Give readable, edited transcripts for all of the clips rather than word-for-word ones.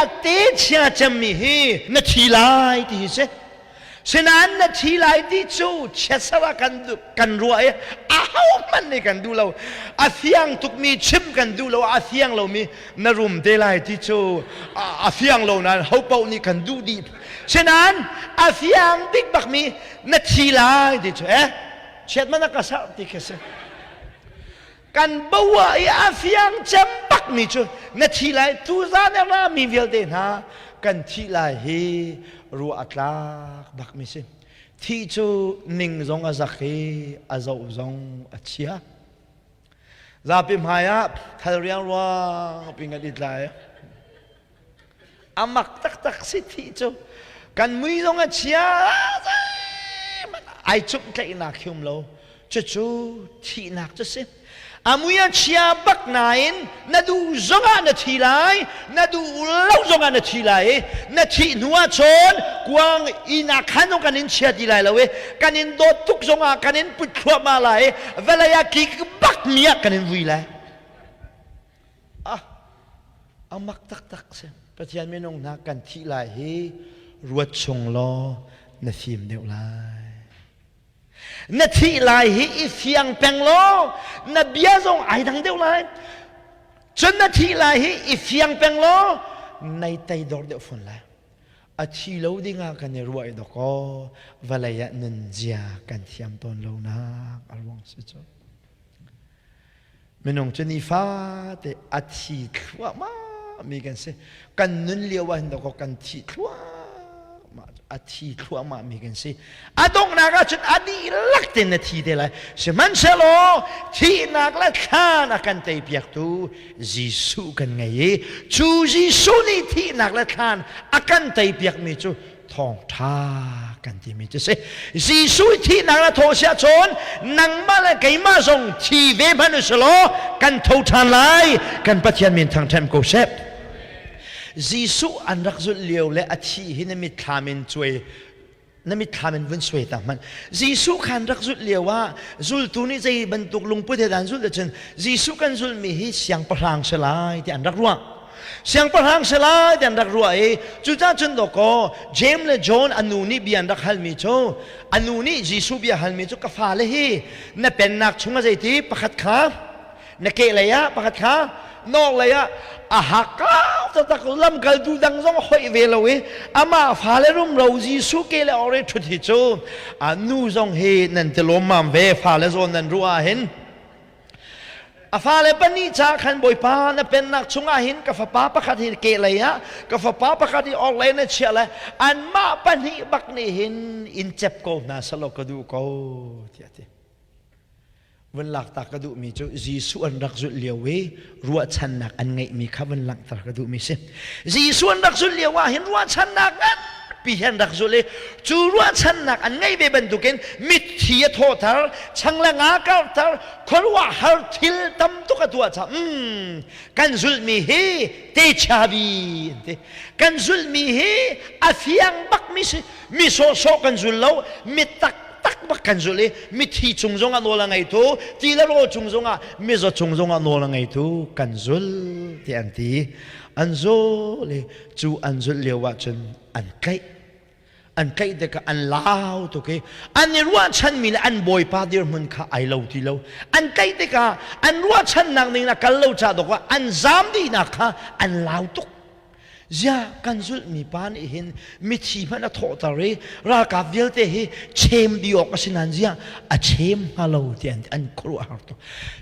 a te chia cemmi hi na thi lai ti hi si. Sinain na thi lai ti cu chiatser ah kan kan ruah i ahohmanh nih kan duh lo. A fiang tukmi chim kan duh lo, a fiang lomi na rum te lai ti cu a fiang lo nain ho paoh nih kan duh dih. Sinain a fiang bik bakmi na thi lai ti cu eh chiat man a ka serh ti khi si. Kan bo i a fiang cem bakmi cu na thi lai. Tuzan a rami vialte hna kan thih lai hi ruah a tlak bakmi si. Thih cu ning zong a zak i a zoh zong a chia. Zapi hmai ah thal riangruang pin kan i tlai. A mak taktak si thih cu. Kan mui zong a chia, ai cumh tlaihnak hi um lo. Cucu thihnak cu si. A mui a chia bak nain na duh zongah na thi lai, na duh lo zongah na thi lai i na thih hnu ah cun kuang inn ah khan kan in chia ti lai lo i kan in dawt tuk zongah kan in put thluahmah lai i vawlei ah kik bak mi ah kan in vui lai. Ah, a mak taktak si. Pathian minung hna, kan thih lai hi ruat chung law na fim deuh lai. Na thih lai hi i fiang peng law na bia zong ai dang deuh lai. Cun na thih lai hi i fiang peng law nai teidor deuh fawn lai. A thi lo dingah kan i ruah i dawkaw vawlei ah nun zia kan thiam tawn lo nak a ruang si cu. Minung cu nifate a thi thluahmah mi kan si. Kan nun lio ah hin dawkaw kan thi thluahmah, a thi thluahmah mi kan si. A donghnak ah cun a dihlak tein na thi te lai. Sihmanhsehlaw thihnak le thlan a kan teipiaktu Jesuh kan ngei i cu Jesuh nih thihnak le thlan a kan teipiakmi cu thawngṭha kan timi cu si. Jesuh thihnak na thawh siah cun nangmah le keimah zong thi ve hmanh u law kan tho ṭhan lai. Kan Pathian min thangṭhat ko seh. Jesuh an rak zulh lio le a thi hi na mitthlam in cuai, na mitthlam in vun suai ta hmanh. Jesuh khan rak zulh lio ah zultu nih zei bantuk lungput he dah an zulh cun Jesuh kan zulhmi hi siangpahrang si lai ti an rak ruah. Siangpahrang si lai ti an rak ruah i cucaah cun dawkaw James le John a nu nih bia an rak halmi cu, a nu nih Jesuh bia halmi cu, ka fale hi na pennak chungah zeiti pakhat kha na kehlei ah, pakhat kha nawklei ah. A hakkau taktak, lamkaltu dang zong hoih ve lo i amah fale rumro Jesuh ke le or i ṭhut hi cu a nu zong hi nan ti lawmmam ve. Fale zawn nan ruah ah hin a fale pahnih ca khan, Bawipa, na pennak chungah hin ka fapa pakhat hi kehlei ah, ka fapa pakhat hi orhlei na chiah le anmah pahnih bak nih hin in cep ko hna selaw ka duh ko, tiah ti. Vun laktak ka duhmi cu Jesuh an rak zulh lio i ruahchannak an ngeihmi kha vun langhter ka duhmi si. Jesuh an rak zulh lio ah hin ruahchannak nganpi he an rak zulh i cu ruahchannak an ngeih ve bantukin mitthi a thawhter, chang le nga karhter, khuaruahhar thil tam tuk a tuah caah kan zulhmi hi techabi an ti. Kan zulhmi hi a fiang bakmi si. Mi sawhsawh kan zul lo, mi tak tak bak kan zulh i mithi cung zongah nawl a ngeitu, ti le rawl cung zongah, mizaw cung zongah nawl a ngeitu kan zul ti an ti. An zul i cu an zulh lio ah cun an tlaih. An tlaih tikah an lau tuk i an i ruahchanmi le an bawipa dirhmun kha ai lo ti lo. An tlaih tikah an ruahchannak ning in a kal lo ca dawk ah an zaam dihnak kha an lau tuk. Ziah kan zulhmi pa nih hin mithi hmanh a thawhter i ralkap vialte hi chem dih awk a si nain ziah a chem hnga lo ti an an khuaruahhar tuk.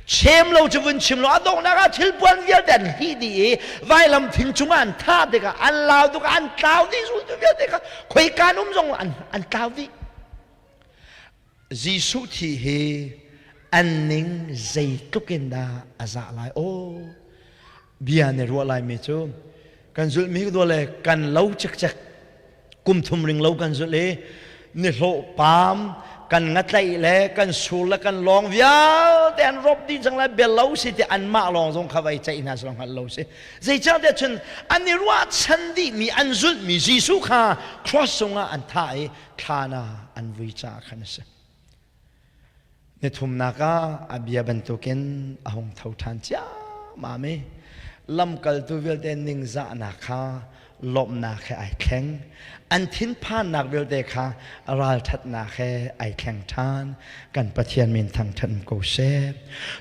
Chem lo cu vun chim lo, a donghnak ah thilpuan vialte an hlih dih i vailam thing cungah an thah tikah an lau tuk, an tlau dih. Zultu vialte kha khoika an um zong an tlau dih. Jesuh thi hi an ning zeitluk in dah a zah lai aw. Bia ne ruah lai mi cu kan zulh mi le kan lo cikcek, kum thum ring lo kan zulh i ni hlawh pam kan ngatlaih le kan sur le kan lawng vialte an rop dih cang lai. Bel lo si ti anmah lawng zong kha vai ceih hna sawng hngalh lo si. Zeicahtiah cun an i ruahchan dih mi an zulh mi Jesuh kha cross cungah an thah i thlan ah an vui caah khan a si. Ni thumnak ah a bia bantukin a hung tho ṭhan ciammam i Lamkaltu vialte ningzahnak kha lawmhnak he ai thleng. An thinphannak vialte kha ralṭhatnak he ai thleng ṭhan. Kan Pathian min thangṭhat ko seh.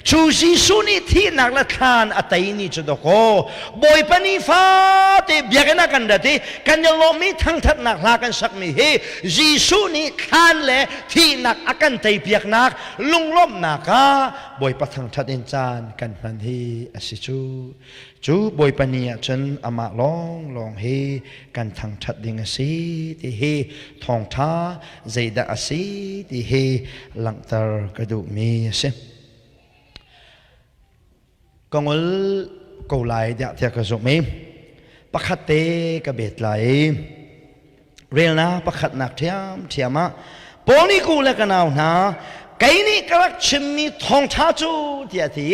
Cu Jesuh nih thihnak le thlan a tei ni cu dawkaw Bawipa ni fate biakinn ah kan rat i kan i lawmmi thangṭhatnak hla kan sakmi hi Jesuh nih thlan le thihnak a kan teipiaknak lunglawmhnak ah Bawipa thangṭhat in caan kan hman hi a si cu. Cu Bawipa ni ah cun amah lawnglawng hi kan thangṭhat ding a si ti hi thawngṭha zeidah a si ti hi langhter ka duhmi a si. Ka ngol ko lai tiah tiah ka zumh i pakhat te ka bet lai i relnak pakhatnak ṭhiamṭhiam ah Paul nih ku le ka nau hna kei nih ka rak chimmi thawngṭha cu tiah a ti.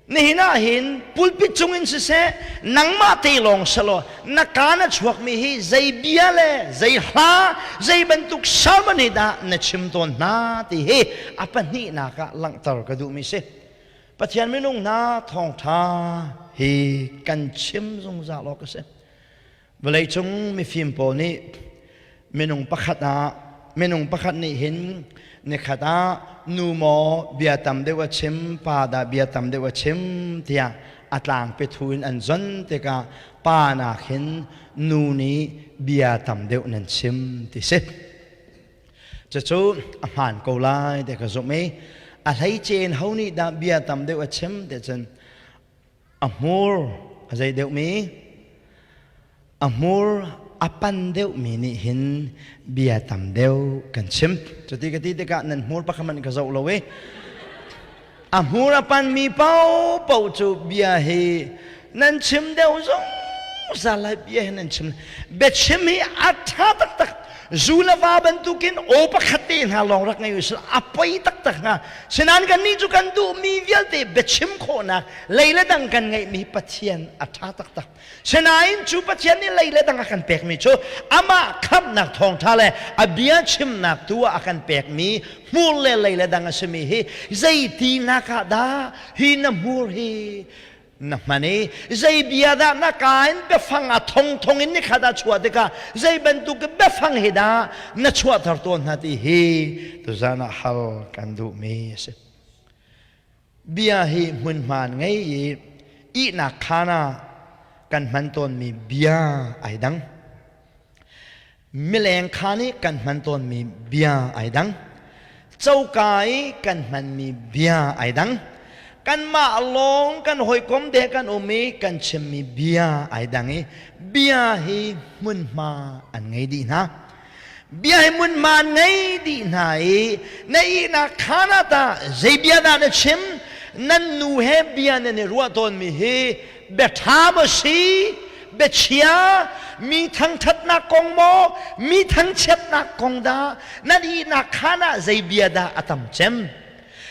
Nihin ah hin pulpit cungin siseh nangmah te lawng selaw na kaa na chuakmi hi zei bia le zei hla zei bantuk sermon hi dah na chim tawn hna ti hi a pahnihnak ah langhter ka duhmi si. Pathian minung hna thawngṭha hi kan chim zungzal awk a si. Vawleicung mifim pawl nih minung pakhat ah minung pakhat nih hin nikhat ah nu maw bia tam deuh a chim pa dah bia tam deuh a chim tiah a tlangpi thu in an zon tikah pa nak hin nu nih bia tam deuh nan chim ti si. Cucu a hmaan ko lai ti ka zumh i a hleice in ho nih dah bia tam deuh a chim ti cun a hmur a zei deuhmi a hmur a pan deuhmi nih hin bia tam deuh kan chim. Cuti ka ti tikah nan hmur pakhat hmanh ka zoh lo i a hmur a panmi paohpaoh cu bia hi nan chim deuh zungzal lai bia hi nan chim biachim hi a ṭha taktak zu le va bantukin aw pakhat te hna lawng rak ngei usih a poi taktak hnga sinain kannih cu kan duhmi vialte biachim khawhnak lei le dang kan ngeihmi Pathian a ṭha taktak Sinain cu Pathian nih lei le dang a kan pekmi cu amah khamhnak thawngṭha le a bia chimnak tu ah a kan pekmi hmur le lei le dang a simi hi zeitinak ah dah hi na hmur hi na hman i zei bia dah na ka in biafang a thongthong in nikhat ah chuah tikah zei bantuk biafang hi dah na chuahter tawn hna ti hi tuzan ah hal kan duhmi a si. Bia hi hmunhma ngei i ihnak khaan ah kan hman tawnmi bia ai dang. Mileng khaan i kan hman tawnmi bia ai dang. Coka i kan hmanmi bia ai dang. Kanmah lawng kan hawikom te kan um i kan chimmi bia ai dang i bia hi hmunhma an ngei dih hna. Bia hi hmunhma ngei dih hna i na ihnak khaan ah tah zei bia dah na chim? Nan nu he bia nan i ruah tawnmi hi bia ṭha maw si? Bia chia? Mi thangṭhatnak kong maw? Mi thangchiatnak kong dah? Nan ihnak khaan ah zei bia dah a tam cem?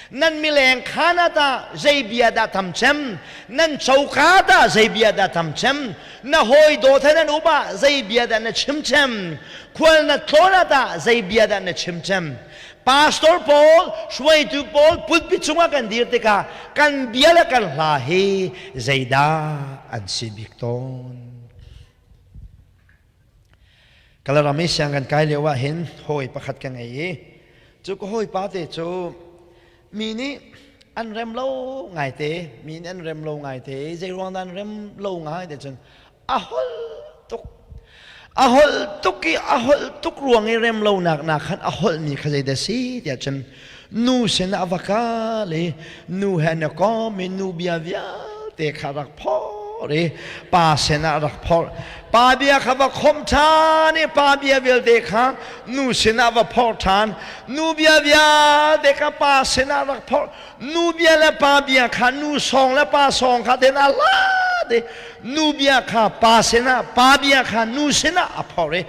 Nan mileng khaan ah tah zei bia dah tam cem? Nan coka tah zei bia dah tam cem? Na hawi dawt he nan um ah zei bia dah na chim cem? Khual na tlawn ah tah zei bia dah na chim cem? Pastor pawl, hruaitu pawl pulpit cungah kan dir tikah kan bia le kan hla hi zeidah an si bik tawn? Kalaram i siang kan kai lio ah hin hawi pakhat ka ngei i cu ka hawipa te cu mi nih an rem lo ngaite mi nih an rem lo ngaite zei ruang dah an rem lo ngai te cun a holh tuk a holh tuk i a holh tuk ruang i rem lonak nak khan a holh mi kha zei dah si tiah cun nu sin ah va kal i nu he na kom i nu bia vialte kha rak phor i pa sinah rak phorh pa bia kha va khomh ṭhan i pa bia vialte kha nu sinah va phorh ṭhan nu bia vialte kha pa sinah rak phorh nu bia le pa bia kha nu sawng le pa sawng kha ten a lat i nu bia kha pa sinah pa bia kha nu sinah a phorh i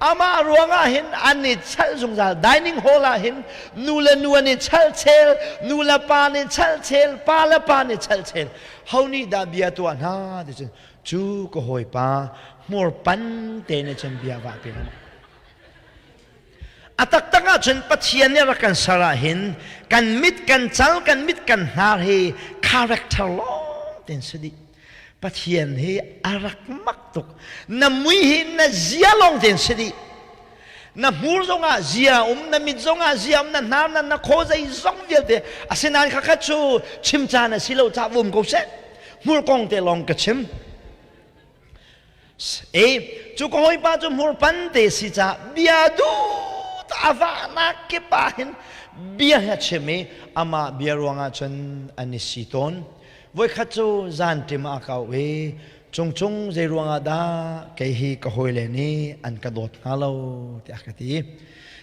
amah ruangah hin an i chalh zungzal dining hall ah hin nu le nu an i chalh chel nu le pa nih chalh chel pa le pa nih chalh chel ho nih dah bia tuah hna ti cun cu ka hawipa hmur pan te nih cun bia vah pi lengmang a taktak ahcun Pathian nih rak kan ser ah hin kan mit kan cal kan mit kan hnar hi character lawng ten si dih. Pathian hi a rak mak tuk. Na mui hi na zia lawng tein si dih. Na hmur zongah zia um, na mit zongah zia um, na hnar na na khaw zei zong vialte. Asinain khakhat cu chim caan a si lo cah vum ko seh. Hmur kong te lawng ka chim. E cu ka hawipa cu hmur pan te si ca bia dut a vahnak kip ah hin bia hi a chim i amah bia ruangah cun an i si tawn. Voikhat cu zanṭim ah ka auh i Cungcung zei ruangah dah kei hi ka hawile nih an ka dawt hnga lo tiah ka ti.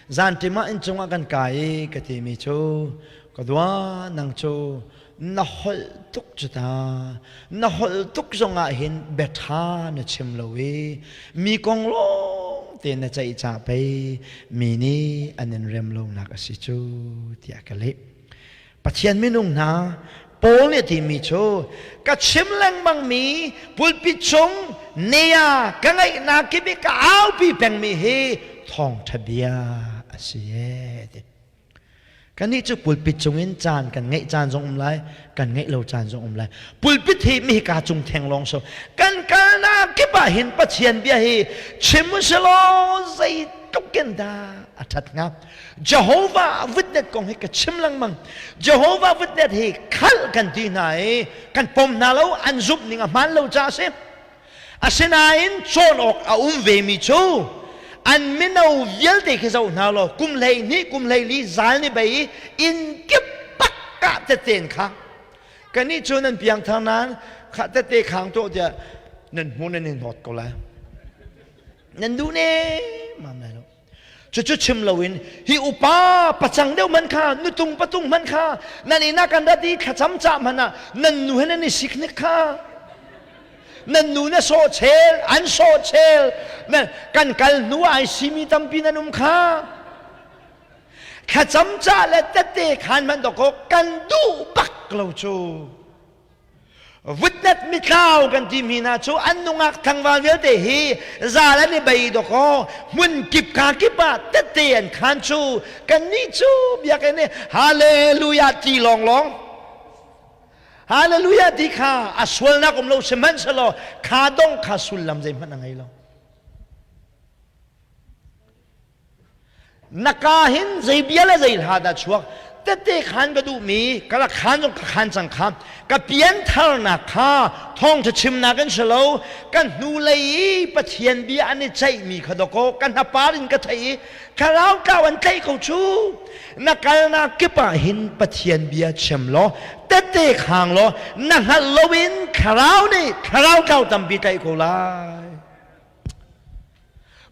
Zanṭim ah inncung ah kan kai i ka timi cu ka dua nang cu na holh tuk cu ta na holh tuk zongah hin bia ṭha na chim lo i mi kong lawng te na ceih ca pei mi nih an in rem lonak a si cu tiah ka leh. Pathian minung hna Paul nih a timi cu ka chim lengmangmi pulpit chung nea ka ngaihnak kip i ka aupi pengmi hi thawngṭha bia a si ee ti. Kannih cu pulpit cungin caan kan ngeih caan zong um lai, kan ngeih lo caan zong um lai. Pulpit hi mi hika cung theng lawng so. Kan kalnak kip ah hin Pathian bia hi chim uselaw zeitluk in dah a ṭhat hnga. Jehovah witness kong hi ka chim lengmang. Jehovah witness hi khalh kan ti hna i kan pom hna lo, an zumh ning a hmaan lo caah a si. Asinain cawn awk a um vemi cu an mino vialte khi zoh hna law kum 12 kum 14 zal ni bei i inn kip bak ah teten kha kannih cu nan piangthar nain kha tete khang tuah tiah nan hmu nan i hnawt ko lai nan duh ne mam lai lo Cucu chim loin hi upa pacang deuh man kha nutung patung man kha nan inn ah kan rat i thlacam cah hmanh ah nan nu he nan i siknik kha nan nu na sawh chel an sawh chel kan kal hnu ai simi tampi nan um kha thlacam cah le tette khan man dawk kan duh bak lo cu Vutnet mitlau kan timi hna cu an nungak tlangval vialte hi zal an i bei dawkaw hmun kip ka kip ah tette an khan cu kannih cu biakinn i hallelujah ti lawnglawng hallelujah ti kha a sualnak um lo sihmanhsehlaw kha dong kha sullam zeihmanh a ngei lo. Na ka hin zei bia le zei hla dah chuak tete khan ka duhmi ka rak khan zong ka khan cang kha ka piantharnak kha thawngṭha chimnak in si lo ka hnulei i Pathian bia an i ceihmi kha dawkaw ka hnapar in ka theih i thlarau tlau an tlaih ko cu na kalnak kip ah hin Pathian bia chim law tete khang law na hngalh loin thlarau nih thlarau tlau tampi tlaih ko lai.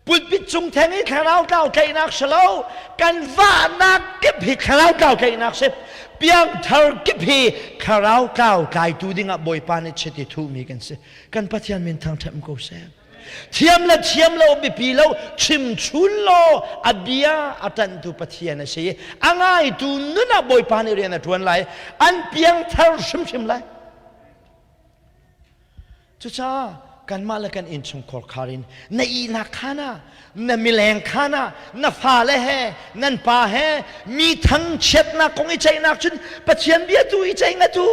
Pulpit cung theng i thlarau tlau tlaihnak si lo, kan vahnak kip hi thlarau tlau tlaihnak si. Piangthar kip hi thlarau tlau tlaitu dingah Bawipa nih chiti thuhmi kan si. Kan Pathian min thangṭhat ko seh. Thiam le thiam lo biapi lo, chim chun law a bia a ṭanhtu Pathian a si. A ngaitu nun ah Bawipa nih rian a ṭuan lai. An piangthar hrimhrim lai. Cucaah kanmah le kan innchungkhar khar in na ihnak khaan ah, na mileng khaan ah, na fale he, nan pa he, mi thangchiatnak kong i ceihnak cun Pathian bia tu i ceih ngat u.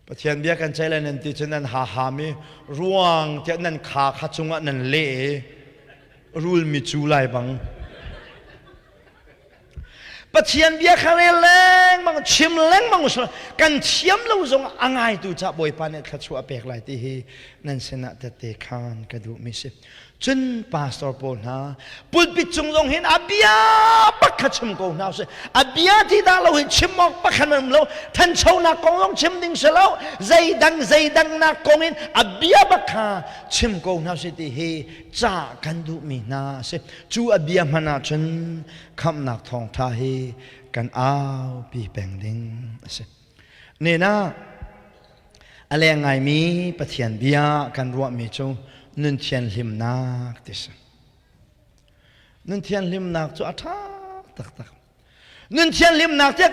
Pathian bia kan ceih lai nan ti cun nan ha ham i ruang tiah nan kha kha cungah nan leh i rul mi cu lai bang. Pathian bia kha rel lengmang chim lengmang usila kan thiam lo zong a ngaitu ca Bawipa nih thluachuah a pek lai ti hi nan sinah tette khan ka duhmi si. Cun pastor pawl hna pulpit cung zong hin a bia bak kha chim ko hna usih. A bia ti dah lo hin chim awk pakhat um lo thanchonak kong zong chim ding si lo zeidang zeidang nak kong in a bia bak kha chim ko hna usih ti hi ca kan duhmi hna a si. Cu a bia hman ahcun khamhnak thawngṭha hi kan aupi peng ding a si. Nena a leng ngaimi Pathian bia kan ruahmi cu nun thianhlimnak ti si. Nun thianhlimnak cu a ṭha taktak. Nun thianhlimnak tiah.